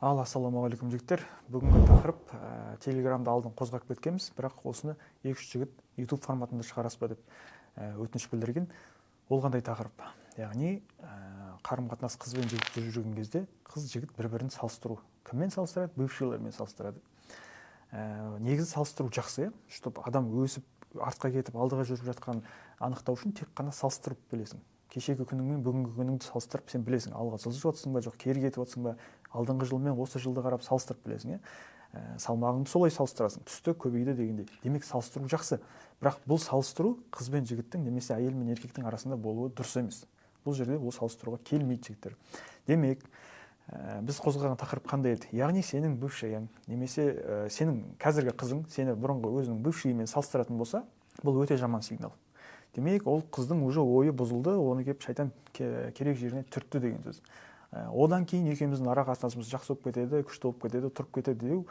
Ал, ассалаумағалейкум, жігіттер! Бүгінгі тақырып, телеграмда алдын қозғап кеткенбіз, бірақ осыны екі үш жігіт YouTube форматында шығарасыз ба деп өтініш білдірген. Ол қандай тақырып? Яғни қарым қатынас қыз бен жігіт жүріп жүрген кезде қыз, жігіт бір бірін салыстыру. Кіммен салыстырады? Бывшийлермен салыстырады. Негізі салыстыру жақсы, иә, чтобы адам өсіп, артқа кетіп, алдыға жүріп жатқанын анықтау үшін. Тек қана салыстырып білесің. Кешегі күніңмен бүгінгі күніңді салыстырып, сен білесің, алға жылжып жатрсың ба, жоқ кері кетіп жатрсың ба. Алдыңғы жыл мен осы жылды қарап, салыстырып білесің, иә. Салмағыңды солай салыстырасың, түсті, көбейді дегендей. Демек, салыстыру жақсы, бірақ бұл салыстыру қыз бен жігіттің немесе әйел мен еркектің арасында болуы дұрыс емес. Бұл жерде ол салыстыруға келмейді, жігіттер. Демек, біз қозғаған тақырып қандай еді? Яғни сенің бывшийың немесе сенің қазіргі қызың сені бұрынғы өзінің бывшийімен салыстыратын болса, бұл өте жаман сигнал. Демек, ол қыздың уже ойы бұзылды, оны келіп шайтан керек жеріне түртті деген сөз. Одан кейін екеуміздің ара қатынасымыз жақсы болып кетеді, күшті болып кетеді, тұрып кетеді деу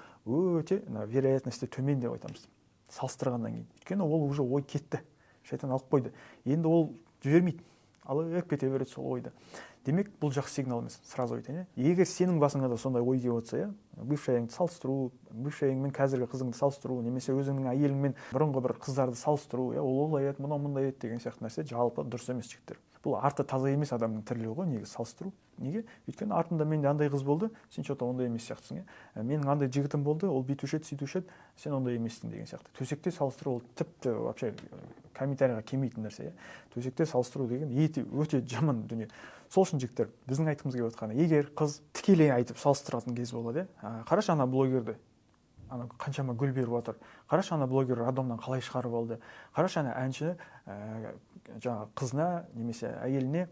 өте мына вероятности төмен деп айтамыз салыстырғаннан кейін. Өйткені ол уже ой кетті, шайтан алып қойды, енді ол жібермейді, алып кете береді сол ойды. Демек, бұл жақсы сигнал емес, сразу айтайын, иә. Егер сенің басыңа да сондай ой келіп отырса, иә, бывшийіңді салыстыру, бывшийің мен қазіргі қызыңды салыстыру немесе өзіңнің әйеліңмен бұрынғы бір қыздарды салыстыру, иә, ол олай еді, мынау мындай еді деген сияқты нәрсе жалпы дұрыс емес, жігіттер. Бұл арты таза емес адамның тірлігі ғой негізі салыстыру. Неге? Өйткені артында менде андай қыз болды, сен че то ондай емес сияқтысың, иә. Менің андай жігітім болды, ол бүйтуші еді, сөйтуші еді, сен ондай емессің деген сияқты. Төсекте салыстыру ол тіпті вообще комментарийға келмейтін нәрсе, иә. Төсекте салыстыру деген өте, өте жаман дүние. Сол үшін, жігіттер, біздің айтқымыз келіп отқаны: егер қыз тікелей айтып салыстыратын кез болады, иә, «Қарашы ана блогерді, ана қаншама гүл беріп жатыр, қарашы, ана блогер роддомнан қалай шығарып алды, қарашы, ана әнші жаңағы қызына немесе әйеліне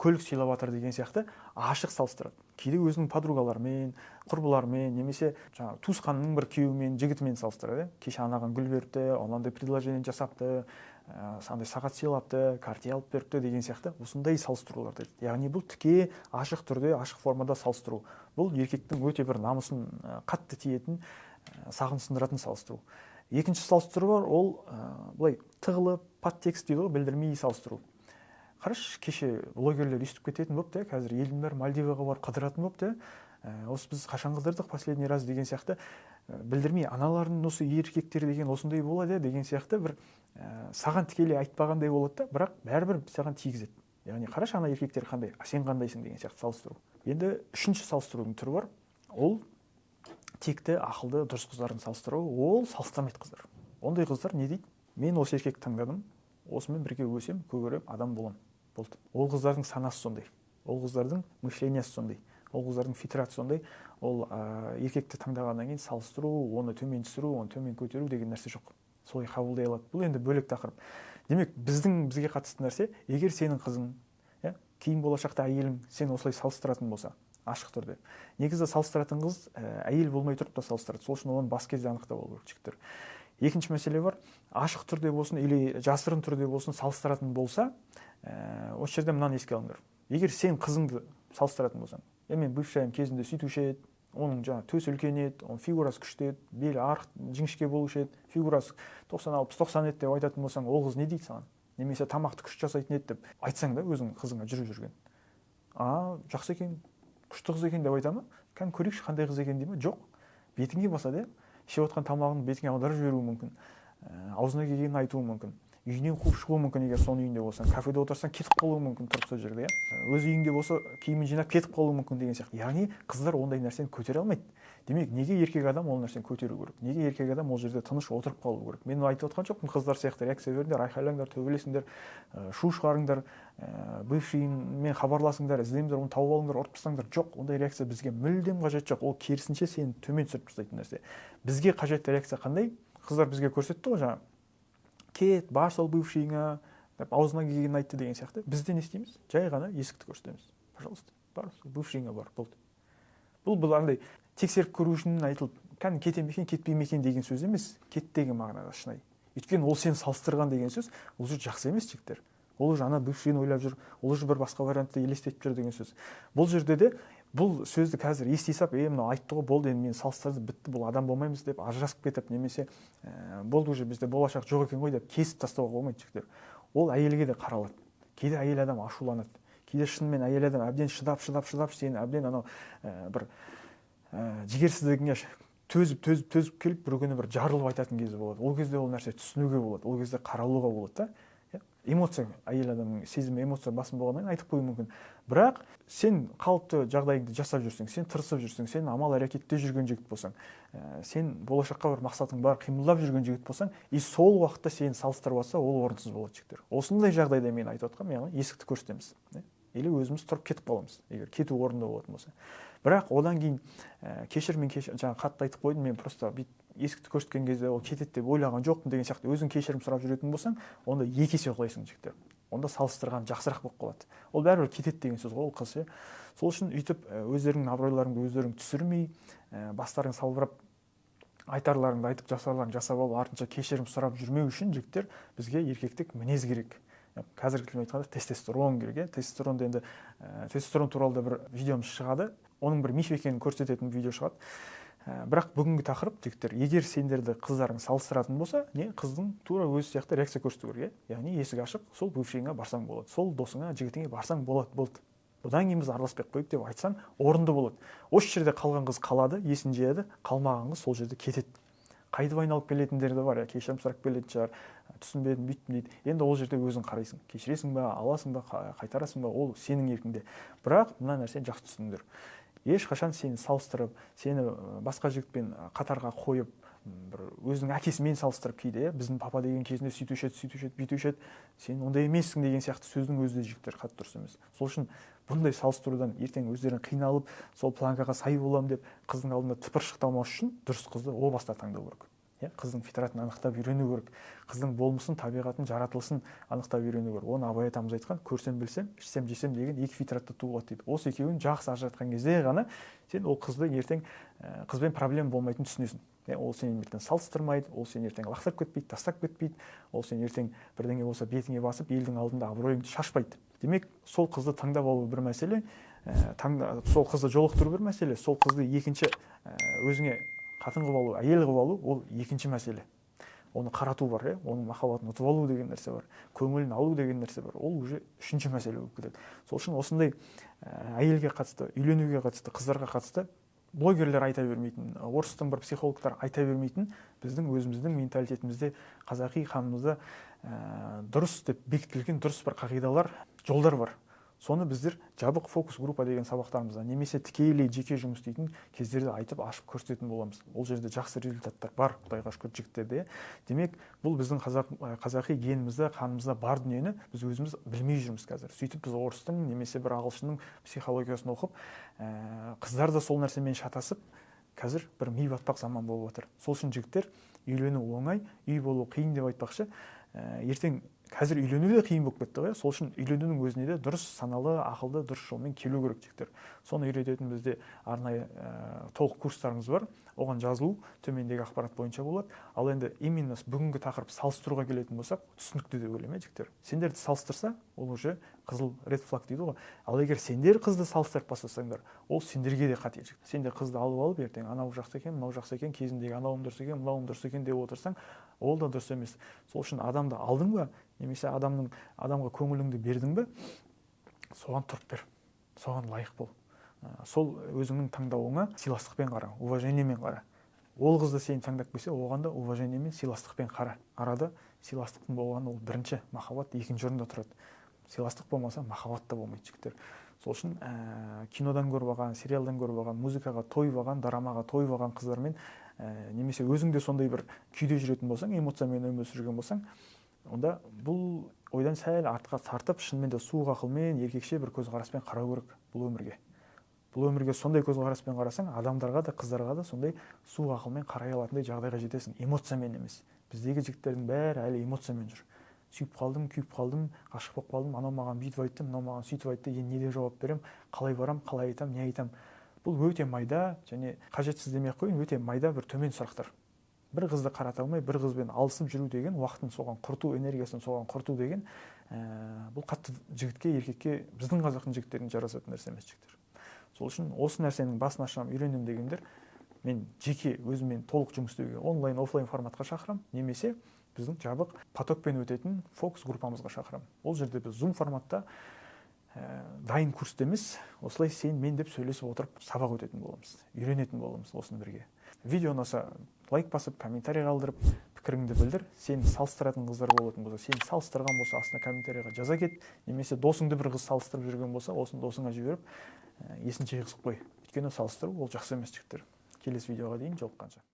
көлік сыйлап жатыр» деген сияқты ашық салыстырады. Кейде өзінің подругаларымен, құрбыларымен немесе жаңағы туысқанының бір күйеуімен, жігітімен салыстырады, иә. «Кеше анаған гүл беріпті, анандай предложение жасапты, андай сағат сыйлапты, Картье алып беріпті» деген сияқты осындай салыстыруларды айтады. Яғни бұл тіке, ашық түрде, ашық формада салыстыру. Бұл еркектің өте бір намысын қатты тиетін, сағын сындыратын салыстыру. Екінші салыстыру бар, ол былай тығылып, подтекст дейді ғой, білдірмей салыстыру. «Қарашы, кеше блогерлер өйстіп кететін болыпты, иә, қазір елдің бәрі Мальдиваға барып қыдыратын болыпты, иә, осы біз қашан қыдырдық последний раз» деген сияқты, білдірмей, «аналардың осы еркектер деген осындай болады, иә» деген сияқты бір саған тікелей айтпағандай болады да, бірақ бәрібір саған тигізеді. Яғни «қарашы, ана еркектер қандай, а сен қандайсың» деген сияқты салыстыру. Енді үшінші салыстырудың түрі бар, ол текті, ақылды, дұрыс қыздардың салыстыруы. Ол салыстырмайды қыздар. Ондай қыздар не дейді? «Мен осы еркекті таңдадым, осымен бірге өсем, көгерем, адам боламын», болды. Ол қыздардың санасы сондай, ол қыздардың мышлениясы сондай, ол қыздардың фитраты сондай. Ол еркекті таңдағаннан кейін салыстыру, оны төмен түсіру, оны төмен көтеру деген нәрсе жоқ, солай қабылдай алады. Бұл енді бөлек тақырып. Демек, біздің бізге қатысты нәрсе: егер сенің қызың, иә, кейін болашақта әйелің сені осылай салыстыратын болса ашық түрде. Негізі салыстыратын қыз әйел болмай тұрып та салыстырады, сол үшін оны бас кезде анықтап алу керек, жігіттер. Екінші мәселе бар: ашық түрде болсын или жасырын түрде болсын салыстыратын болса, осы жерде мынаны еске алыңдар. Егер сен қызыңды салыстыратын болсаң, «Е, мен бывшайым кезінде сөйтуші еді, оның жаңағы төсі үлкен еді, оның фигурасы күшті еді, белі арық, жіңішке болушы еді, фигурасы 90, 60, 90 еді» деп айтатын болсаң, ол қыз не дейді саған? Немесе «тамақты күшті жасайтын еді» деп айтсаң да өзің қызыңа жүріп жүрген, «А, жақсы екен, күшті қыз екен» деп айта ма? «Кәні, көрейікші, қандай қыз екен» дей ма? Жоқ, бетіңе басады, иә. Ішіп отқан тамағын бетіңе аударып жіберуі мүмкін, аузына келгенін айтуы мүмкін, үйінен қуып шығуы мүмкін. Егер соның үйінде болсаң, кафеде отырсаң, кетіп қалуы мүмкін тұрып сол жерде, иә. Өз үйіңде болса, киімін жинап кетіп қалуы мүмкін деген сияқты. Яғни қыздар ондай нәрсені көтере алмайды. Демек, неге еркек адам ол нәрсені көтеру керек? Неге еркек адам ол жерде тыныш отырып қалу керек? Мен айтып отқан жоқпын, қыздар сияқты реакция беріңдер, айқайлаңдар, төбелесіңдер, шу шығарыңдар, бывшийіңмен хабарласыңдар, іздеңдер, оны тауып алыңдар, ұрып тастаңдар. Жоқ, ондай реакция бізге мүлдем қажет жоқ. Ол керісінше сені төмен түсіріп тастайтын нәрсе. Бізге қажетті реакция қандай? Қыздар бізге көрсетті ғой жаңа, «Кет, бар сол бывшийіңа» деп, аузына келгенін айтты деген сияқты. Біз де не істейміз? Жай ғана есікті көрсетеміз: «Пожалуйста, бар, сол бывшийіңа бар», болды. Бұл андай тексеріп көру үшін айтылып, кәдімгі кете ме екен, кетпей ме екен деген сөз емес, кет деген мағынада шынайы. Өйткені ол сені салыстырған деген сөз, ол уже жақсы емес, жігіттер. Ол уже ана бывшийін ойлап жүр, ол уже бір басқа вариантты елестетіп жүр деген сөз. Бұл жерде де бұл сөзді қазір ести сап, «Е, мынау айтты ғой, болды, енді мені салыстырды, бітті, бұл адам болмаймыз» деп ажырасып кетіп немесе «болды, уже бізде болашақ жоқ екен ғой» деп кесіп тастауға болмайды, жігіттер. Ол әйелге де қаралады. Кейде әйел адам ашуланады, кейде шынымен әйел адам әбден шыдап, шыдап, шыдап, сені әбден анау бір Жігерсіздігіңе төзіп, төзіп, төзіп келіп, бір күні бір жарылып айтатын кезі болады. Ол кезде ол нәрсе түсінуге болады, ол кезде қаралуға болады да. Иә? Эмоция, әйел адамның сезімі, эмоция басым болғаннан кейін айтып қоюы мүмкін. Бірақ сен қалыпты жағдайыңды жасап жүрсең, сен тырысып жүрсең, сен амал әрекетте жүрген жігіт болсаң, сен болашаққа бір мақсатың бар, қимылдап жүрген жігіт болсаң, и сол уақытта сені салыстырып жатса, ол орынсыз болады, жігіттер. Осындай жағдайда мен айтып жатқаным, яғни есікті көрсетеміз, иә? Или өзіміз тұрып кетіп қаламыз, егер кету орынды болатын болса. Бірақ одан кейін кешір, мен кешір, жаңа қатты айтып қойдым, мен просто бүйтіп есікті көрсеткен кезде ол кетеді деп ойлаған жоқпын деген сияқты өзің кешірім сұрап жүретін болсаң, онда екі есе құлайсың, жігіттер. Онда салыстырған жақсырақ болып қалады. Ол бәрібір кетеді деген сөз ғой ол қыз ше. Сол үшін өйтіп өздеріңнің абыройларыңды өздерің түсірмей, бастарың салбырап, айтарларыңды айтып, жасарларыңды жасап алып, артынша кешірім сұрап жүрмеу үшін, жігіттер, бізге еркектік мінез керек. Қазіргі тілмен айтқанда, тестостерон керек, иә. Тестостеронды енді тестостерон туралы да бір видеомыз шығады, оның бір миф екенін көрсететін видео шығады. Бірақ бүгінгі тақырып, жігіттер, егер сендерді қыздарың салыстыратын болса, не қыздың тура өзі сияқты реакция көрсету керек, иә. Яғни есік ашық, сол бывшийіңе барсаң болады, сол досыңа, жігітіңе барсаң болады, болды, бұдан кейін біз араласпай ақ қояйық деп айтсаң, орынды болады. Осы жерде қалған қыз қалады, есін жияды, қалмаған қыз сол жерде кетеді. Қайтып айналып келетіндер де бар, иә, кешірім сұрап келетін шығар, түсінбедім, бүйттім дейді. Енді ол жерде өзің қарайсың, кешіресің ба, аласың ба, қайтарасың ба, ол сенің еркіңде. Бірақ мына нәрсені жақсы түсініңдер: ешқашан сені салыстырып, сені басқа жігітпен қатарға қойып, бір өзінің әкесімен салыстырып кейде, иә, біздің папа деген кезінде сөйтуші еді, сөйтуші еді, бүйтуші еді, сен ондай емессің деген сияқты сөздің өзі де, жігіттер, қатты дұрыс емес. Сол үшін бұндай салыстырудан ертең өздерің қиналып, сол планкаға сай боламын деп қыздың алдында тыпыршықтамас үшін дұрыс қызды о баста таңдау керек, иә. Қыздың фитратын анықтап үйрену керек, қыздың болмысын, табиғатын, жаратылысын анықтап үйрену керек. Оны Абай атамыз айтқан: көрсем, білсем, ішсем, жесем деген екі фитратта туылады дейді. Осы екеуін жақсы ажыратқан кезде ғана сен ол қызды ертең қызбен проблема болмайтынын түсінесің, иә. Ол сені ертең салыстырмайды, ол сені ертең лақтырып кетпейді, тастап кетпейді, ол сен ертең бірдеңе болса, бетіңе басып, елдің алдында абыройыңды шашпайды. Демек, сол қызды таңдап алу бір мәселе, сол қызды жолықтыру бір мәселе, сол қызды екінші өзіңе қатын қылып алу, әйел қылып алу ол екінші мәселе. Оны қарату бар, иә, оның махаббатын ұтып алу деген нәрсе бар, көңілін алу деген нәрсе бар, ол уже үшінші мәселе болып кетеді. Сол үшін осындай әйелге қатысты, үйленуге қатысты, қыздарға қатысты блогерлер айта бермейтін, орыстың бір психологтар айта бермейтін, біздің өзіміздің менталитетімізде, қазақи қанымызда дұрыс деп бекітілген дұрыс бір қағидалар, жолдар бар. Соны біздер жабық фокус группа деген сабақтарымызда немесе тікелей жеке жұмыс істейтін кездерде айтып, ашып көрсететін боламыз. Ол жерде жақсы результаттар бар, құдайға шүкір, жігіттерде, иә. Демек, бұл біздің қазақи генімізде, қанымызда бар дүниені біз өзіміз білмей жүрміз қазір. Сөйтіп біз орыстың немесе бір ағылшынның психологиясын оқып, қыздар да сол нәрсемен шатасып, қазір бір ми батпақ заман болып жатыр. Сол үшін, жігіттер, үйлену оңай, үй болу қиын деп айтпақшы, ертең қазір үйлену де қиын болып кетті ғой. Сол үшін үйленудің өзіне де дұрыс, саналы, ақылды, дұрыс жолмен келу керек, жігіттер. Соны үйрететін бізде арнайы толық курстарымыз бар. Оған жазылу төмендегі ақпарат бойынша болады. Ал енді именно бүгінгі тақырып, салыстыруға келетін болсақ, түсінікті деп ойлаймын, иә, жігіттер. Сендерді салыстырса, ол уже қызыл, red flag дейді ғой. Ал егер сендер қызды салыстырып бастасаңдар, ол сендерге де қате. Сен де қызды алып алып, ертең анау жақсы екен, мынау жақсы екен, кезіндегі анауым дұрыс екен, мынауым дұрыс екен деп отырсаң, ол да дұрыс емес. Сол үшін адамды алдың ба немесе адамға көңіліңді бердің бе, соған тұрып бер, соған лайық бол. Сол өзіңнің таңдауыңа сыйластықпен қара, уважениемен қара. Ол қыз да сені таңдап келсе, оған да уважениемен, сыйластықпен қара. Арада сыйластықтың болғаны ол бірінші, махаббат екінші орында тұрады. Сыйластық болмаса, махаббат та болмайды, жігіттер. Сол үшін кинодан көріп алған, сериалдан көріп алған, музыкаға тойып алған, дорамаға тойып алған қыздармен немесе өзің де сондай бір күйде жүретін болсаң, эмоциямен өмір сүрген болсаң, онда бұл ойдан сәл артқа тартып, шынымен де суық ақылмен, еркекше бір көзқараспен қарау керек бұл өмірге. Бұл өмірге сондай көзқараспен қарасаң, адамдарға да, қыздарға да сондай суық ақылмен қарай алатындай жағдайға жетесің, эмоциямен емес. Біздегі жігіттердің бәрі әлі эмоциямен жүр: сүйіп қалдым, күйіп қалдым, ғашық болып қалдым, анау маған бүйтіп айтты, мынау маған сөйтіп айтты, енді не деп жауап беремін, қалай барамын, қалай айтамын, не айтамын? Бұл өте майда және қажетсіз демей ақ қояйын, өте майда бір төмен сұрақтар. Бір қызды қарата алмай, бір қызбен алысып жүру деген, уақытын соған құрту, энергиясын соған құрту деген бұл қатты жігітке, еркекке, біздің қазақтың жігіттеріне жарасатын нәрсе емес, жігіттер. Сол үшін осы нәрсенің басын ашамын, үйренемін дегендер, мен жеке өзіммен толық жұмыс істеуге онлайн, офлайн форматқа шақырамын немесе біздің жабық потокпен өтетін фокус группамызға шақырамын. Ол жерде біз зум форматта Дайын курста емес, осылай сен мен деп сөйлесіп отырып сабақ өтетін боламыз, үйренетін боламыз осыны бірге. Видео ұнаса, лайк басып, комментарий қалдырып, пікіріңді білдір. Сені салыстыратын қыздар болатын болса, сені салыстырған болса, астына комментарийға жаза кет. Немесе досыңды бір қыз салыстырып жүрген болса, осыны досыңа жіберіп, есін жиғызып қой. Өйткені салыстыру ол жақсы емес, жігіттер. Келесі видеоға дейін жолыққанша.